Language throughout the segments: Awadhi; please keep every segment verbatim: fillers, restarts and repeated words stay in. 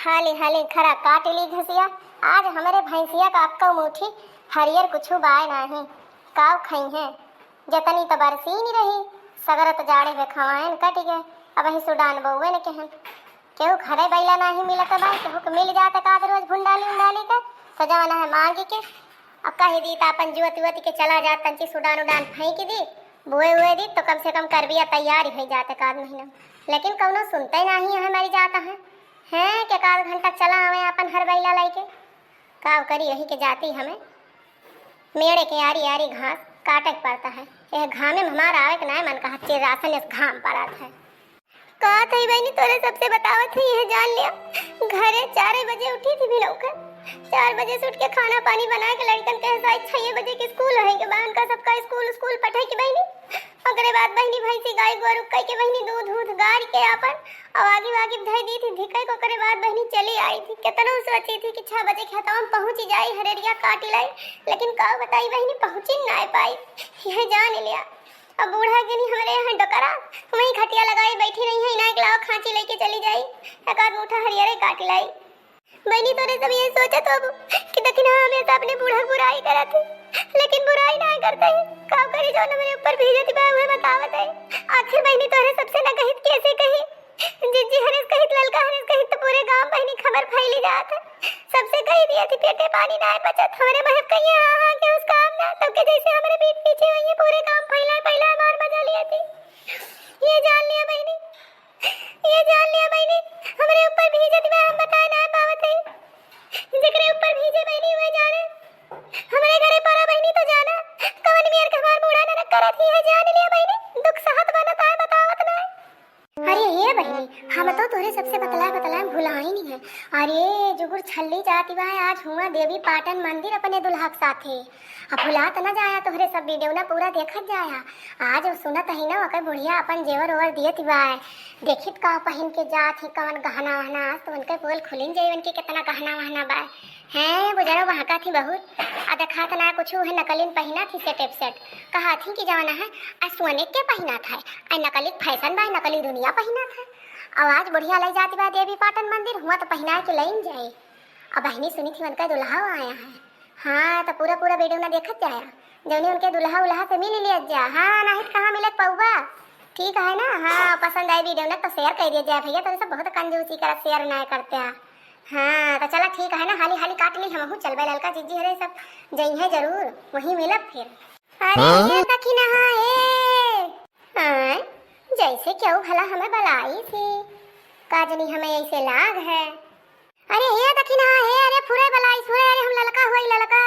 हाली हाली खरा काटि ली घसिया। आज हमरे भैंसिया का अक्कौ मूठी हरियर कुछु बाय नाहीं, काव खइहैं। जतनी त बरसीन रही, सगरत जाड़े में खवाएन कटि गए। अबहीं सुडान बउएन केहन, केहू घरे बैला नाहीं मिलत बा, केहू के मिल जात एकाध रोज भुंडाली उंडाली के, त जवन है मांगि के। अब कहि दी त आपन जुअत उअत के चला जात, तंची सुडान उडान फेंकि दी, बोए उए दी, त कम से कम करबिया तैयार ही होइ जात एकाध महीना। लेकिन कउनो सुनते नाहीं है, मरि जात है। हैं, के एकाध घंटा चला आवे आपन हर बैला लइके। काव करी, यही के जाति हमें मेड़े के आरी आरी घास काटे के पड़त है। यह घामे में हमार आवे के नाय मन कहत, चिर्रासन यस घाम पड़त है। कहत हई बहिनी, तोरे सबसे बतावत हई, यह जान लिया, घरे चार बजे उठी थी भिनऊ के, चार बजे से उठ के खाना पानी बनाए के लड़कन के साथ छह बजे के स्कूल है के बा, उनका सबका स्कूल स्कूल पठे के बहिनी। ओकरे बाद बहिनी भैंसी गाय गोरू कई के बहिनी दूध उध गार के आपन और आगी वागी धई दी थी धिकई के। ओकरे बाद बहिनी चली आई थी। केतनो सोची थी कि छह बजे खेतवा में पहुँची जाई, हरेरिया काटी लाई, लेकिन का बताई बहिनी, पहुँची ना पाई। यह जान लिया, अब बूढ़ा गिनी हमरे यहाँ डोकरा, वहीं खटिया लगाई बैठी रही है, इनाय के लावा खांची लेके चली जाई, एकाध मुठा हरियरे काट लाई। बहिनी, तोरे सब ये सोचत होबू कि दखिनहा हमेशा अपने बूढ़ा के बुराई करत है, लेकिन बुराई ना करत है। का करी, जौन हमरे ऊपर बीतत बा, उहे बतावत है। आखिर बहिनी, तोरे सबसे ना कहित, कैसे कही? जिज्जी हरेस कहित, ललका हरेस कहित, तो पूरे गांव बहिनी खबर फैली जात है। सबसे कही दिया थी, पेटे पानी ना बचत, हमरे महक कहिए हाँ हाँ के उस काम ना, तो के जैसे हमरे पीठ पीछे हुई है, पूरे गांव फैला फैला मार मजा लिया थी। ये जान लिया बहिनी, ये जान लिया बहिनी, हमरे ऊपर भीजत बा, हम बताए ना पावत है। जेकरे ऊपर भीजे बहिनी, वह जाने। हमरे घरे परा बहिनी तो जाना, कवन मेर के हमार बूढ़ा नरक करत ही है, जान लिया बहिनी, दुख सहत बनत आए, बतावत ना। अरे ये बहिनी, हम तो तोरे सबसे बतलाए बतलाए भुलाई नहीं है। अरे जुगुर छल्ली जाति बा, आज हुआ देवी पाटन मंदिर अपने दुल्हा के साथे। अब भुला त न जाया, तोहरे सब वीडियो ना पूरा देखत जाया। आज उ सुनत ही ना, ओकर बुढ़िया अपन जेवर ओवर दियत बा। देखित का पहिन के जात ही, कवन गहना वहना, आज तो उनके पोल खुलिन जाई, उनके कितना गहना वहना बा। हैं, बुजरो बहका थी बहुत, आ देखात ना कुछ, उहे नकलिन पहिना थी सेट एप सेट। कहा थी कि जवाना है, आ सोने के पहिना था, आ नकली फैशन बा, नकली दुनिया पहिना था। अब आज बुढ़िया लई जाती बा देवी पाटन मंदिर, हुआ तो पहिना के लईन जाई। अब बहिनी सुनी थी उनका दुल्हा आया है। हाँ, तो पूरा पूरा वीडियो ना देखत जाया, जौनी उनके दुल्हा उल्हा से मिल लिया जा। हाँ, नहीं तो कहाँ मिलत पौबा। ठीक है ना? हाँ, पसंद आई वीडियो ना तो शेयर कर दिया जाए भैया, तो सब बहुत कंजूसी करत, शेयर ना करते हैं। हाँ, तो चला ठीक है ना, हाली हाली काट ली, हमहू चलबे ललका जिज्जी हरे सब जइहे जरूर, वहीं मिलब फिर। अरे हाँ? ये दखिनहा, ए। आय, जैसे केहू भला हमें बलाई से, का जनी हमें ऐसे लाग है। अरे हे दखिनहा, हे, अरे फुरे बलाई, फुरे, अरे हम ललका होई, ललका।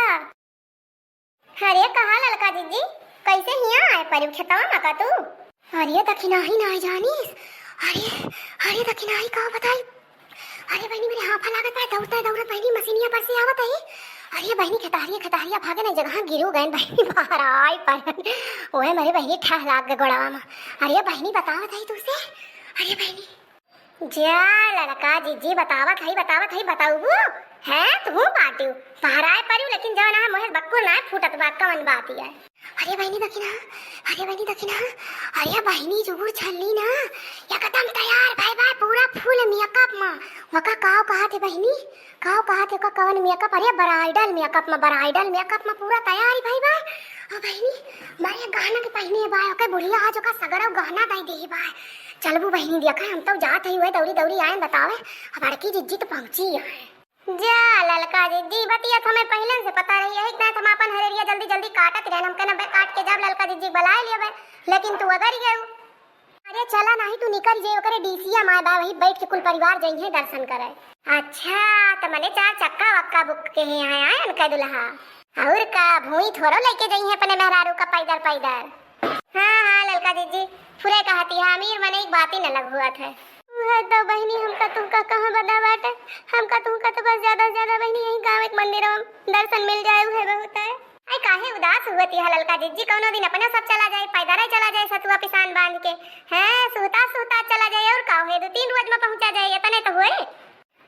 अरे कहा ललका जिज्जी, कैसे हिया आए परिउ खेतवा में का तू? अरे दखिनहा ही ना जानिस। अरे, अरे दखिनहा ही का बताई। अरे बहिनी, मेरे हाफा लागत बा, दौड़त दौड़त बहिनी मशीनिया पर से आवत है। अरे बहिनी, खेतहरिया खेतहरिया भागे ना, जगह गिरू गए बहिनी, बाहर आई पर। ओए मेरे बहिनी, ठह लाग गए गोड़वा में। अरे बहिनी, बतावत है तुझसे। अरे बहिनी, जा ललका जिज्जी, बतावत है, बतावत है, बताउबू? हैं, तू पाटियो, पहराए परियो, लेकिन जवन है मोहे बक्कुल ना फूटत बा, कवन बात है? अरे बहिनी दखिनहा, अरे बहिनी दखिनहा, अरे बहिनी जुगुर छल्ली ना, एकदम तैयार भई बा, पूरा फुल मेकअप में। वका काव कहा थे बहिनी, काव कहा थे का कवन मेकअप? अरे ब्राइडल मेकअप में, ब्राइडल मेकअप में पूरा तैयारी भई बा। ओ बहिनी, मारे गहना के पहिने बा, ओके बुढ़िया आज ओका सगरो गहना दई देही बा। चलबू बहिनी, देखा, हम तो जात हई, उहे दौड़ी दौड़ी आए बतावे। अब बड़की जिज्जी तो पहुंची है। जा ललका जिज्जी, बतिया तो हमें पहिले से पता रही है, इतना तो हम अपन हरेरिया जल्दी जल्दी काटत रहन, हम कहना बे काट के जब ललका जिज्जी बुलाए लिया बे, लेकिन तू अगर गए। अरे चला, नहीं तू निकल जे, ओकरे डीसीएम आए बा, वही बैठ के कुल परिवार जइहे दर्शन करे। अच्छा, तो मने चार चक्का वक्का बुक के हैं, आए, आए उनका दुल्हा। और का, भूई थोड़ो लेके जइहे अपने मेहरारू का पैदर पैदर। हाँ, हाँ, ललका जिज्जी, फुरे कहती है, अमीर मने एक बात ही न लग हुआ थे। वह तो बहिनी, हमका तुमका कहाँ बदा बाटे, हमका तुमका तो बस ज्यादा से ज्यादा बहिनी यही गाँव एक मंदिर में दर्शन मिल जाए, उहे बहुत है। आई काहे उदास हुआ ती है ललका जिज्जी, कौनो दिन अपने सब चला जाए, पैदर ही चला जाए, सतुआ पिसान बांध के। हैं, सुहता सुहता चला जाए, और का होए, दो तीन रोज में पहुंचा जाए, इतने तो होए।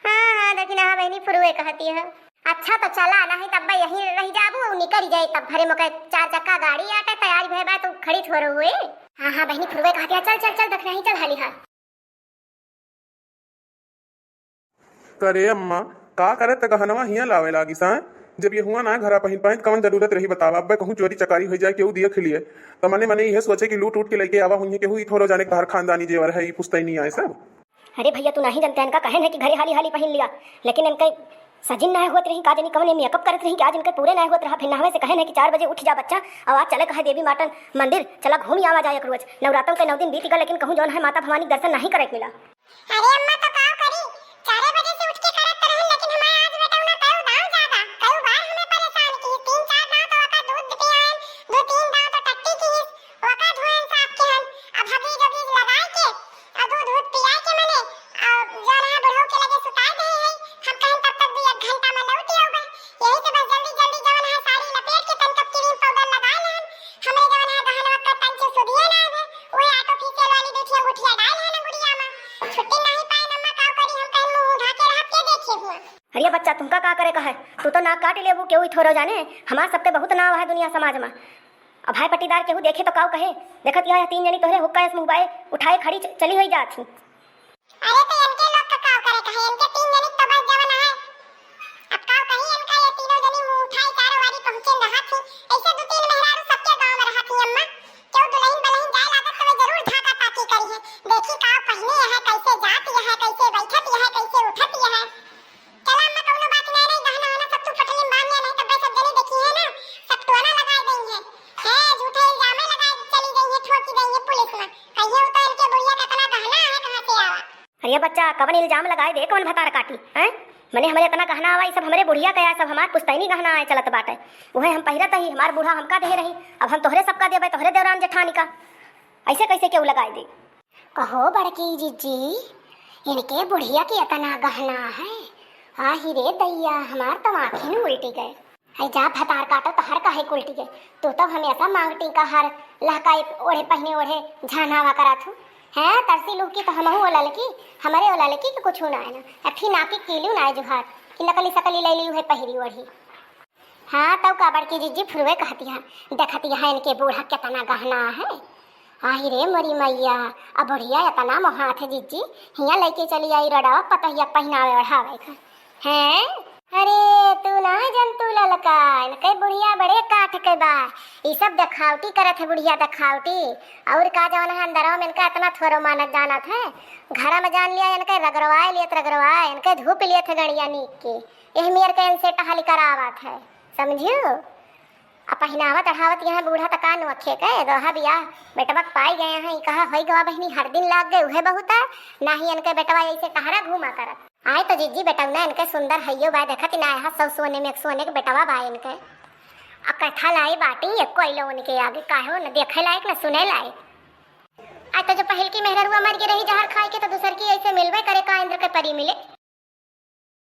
हाँ, हाँ, दखिनहा बहिनी फुरुए कहती है। अच्छा तो चला, नहीं तब यहीं रह जाबू और निकल जाए, तब भरे मोके चार चक्का गाड़ी आटे, तैयारी भए बा, तू खड़ी थोड़ो हुए। हाँ, हाँ, बहिनी फुरुए कहती है, चल, चल, चल, दखिनहा ही चल, हाली हाल। करे अम्मा, का करे त गहनवा हियाँ लावे लागिस, हाँ? जब ये हुआ ना घरा पहिन पाए, त कवन जरूरत रही बतावा? अब्बे कहूँ चोरी चकारी होइ जाए, केहू दिए खिलिए, त मने मने इहे सोचे कि लूट उट के लइके आवा हुइहें, केहू ई थोरो जाने के तोहार खानदानी जेवर है, ई पुश्तैनी आए सब। अरे भइया, तू नाहीं जनते, इनका कहेन है कि घरे हाली हाली पहिन लिया, लेकिन इनके सजिन नाहीं होत रही, का जनी कवन मेकअप करत रही, कि आज इनके पूरे नाहीं होत रहा, फिर नहवे से कहेन है कि चार बजे उठ जा बच्चा, अउ आज चले कहे देवी मातन मंदिर, चला घूम आवा जाए एक रोज। नवरातन के नौ दिन बीत गए, लेकिन कहूँ जौन है माता भवानी के दर्शन नाहीं करे के मिला। अरे अम्मा, तो काव करी, चारे बजे से उठ के करत रहन, लेकिन हमारे आज बेटा उन्हें कई दांव ज्यादा, कई बार हमें परेशान की, तीन चार दांव तो ओका दूध पियाएन, दो तीन दांव तो टट्टी की, ओका धोएन साफ किहन, अब हगीज उगीज लगाए के, और दूध दूध पियाए के मने, और जौन है बुढ़ऊ के लगे सुताए दे है, हम कहन तब तक भी एक घंटा में लौट आउबे, यही से बस जल्दी जल्दी जौन है साड़ी लपेट के तनका क्रीम पाउडर लगाए लेहन, हमरे जौन है गहनवा का तंच सुधिए ना है, वही आर्टिफिशियल वाली दू ठिया गुठिया डाल है ना गुड़िया में। छुट्टी नहीं पाए अम्मा, का करी हम, कहीं मुंह उठा के रह के देखे हुआ। अरे बच्चा, तुमका का करे का है? तू तो नाक काट लेबू, केहू थोरो जाने। हमार सबके बहुत नाव है दुनिया समाज में। अब भाई पट्टीदार केहू देखे तो काऊ कहे? देखत यह तीन जनी तोहरे हुक्का यस मुंह बाए उठाए खड़ी च-, चली हुई जात ही। अरे तो इनके लोग का काव करे का है? इनके तीन जनी तो बस जवन है। अब काव कही इनका, ये तीनों जनी मुंह उठाए चारों वारी पहुंचे रहत ही। ऐसे दो तीन मेहरारू सबके गांव में रहत ही अम्मा। केहू दुल्हन बलहन जाए लागत तो वे जरूर झांका ताकी करी है, देखी का पहिने है, कैसे जात यह है, कैसे बैठत यह है, कैसे उठत यह है। चला अम्मा, कौनो बात नहीं, नहीं, गहना वहना सब तू पटली में बांध लिया, नहीं तो बे सब जने देखी है ना, सब टोना लगा देंगे। है, झूठे इल्जामे लगा चली गई है, ठोकी गई है पुलिस में। कहिए तो इनके बुढ़िया का इतना गहना है, कहाँ से आवा? अरे बच्चा, कवन इल्जाम लगाए दे, कवन भतार काटी, हैं? मने हमरे इतना गहना आवा, ई सब हमरे बुढ़िया का आए, सब हमार पुश्तैनी गहना आए चलत बाटे। उहे हम पहिरत ही, हमार बूढ़ा हमका दे रही, अब हम तोहरे सबका देबे, तोहरे देवरान जेठानी का। ऐसे कैसे केहू लगाए दे? कहो बड़की जिज्जी, इनके बुढ़िया के इतना गहना है? आही रे दैया, हमार तो आँखें न उल्टी गए। ऐ जा भतार काटो, तोहर काहे उल्टी गए? तू तो हमेशा मांग टीका हार लहकाए ओढ़े पहिने ओढ़े झानावा करत हूँ। हैं, तरसी लुकी तो हमहू ओला लकी, हमरे ओला लकी कि कुछ ना है ना। अठी नाकी कीलू ना है जुहार कि नकली सकली लैली उहे पहिरी ओढ़ी। हाँ, तउ का बड़की जिज्जी फुरवे कहती है, देखती है इनके बूढ़ा कितना गहना है। आही रे मोरी मैया, अब बुढ़िया इतना मोहात है जिज्जी, हियाँ लइके चली आई रडावा पतहिया पहिनावे ओढ़ावे का। हैं? अरे, तू ना जन तू ललका, इनके बुढ़िया बड़े काठ के बा, ई सब देखावटी करत है बुढ़िया देखावटी। और का जवन है अंदरवा में इनका इतना थोरो मानत जानत है, घरा में जान लिया इनके रगड़वाए लियत रगड़वाए, इनके धूप लियत है गड़िया नीक के, एह मेर के इनसे टहली करावत है। समझियो? आ पहिनावत ओढ़ावत यहाँ बूढ़ा त का नोखे के, दोहा बियाह बेटवा के पाई गए हैं, ई कहा होई गवा बहिनी, हर दिन लाग गए, उहे बहुत है, नाही इनके बेटवा ऐसे टहरा घूमा करत। आए तो जिज्जी बेटौना इनके सुंदर हइयो बा, देखत ना है, सौ सोने में एक सोने के बेटवा बा इनके। आ कथा लाई बाटी, एक कोई लो उनके आगे, काहे न देखे लायक न सुने लायक। आ तो जो पहिल की मेहररुआ मर गई रही जहर खाए के, तो दूसर की ऐसे मिलबे करे का इंद्र के परी मिले।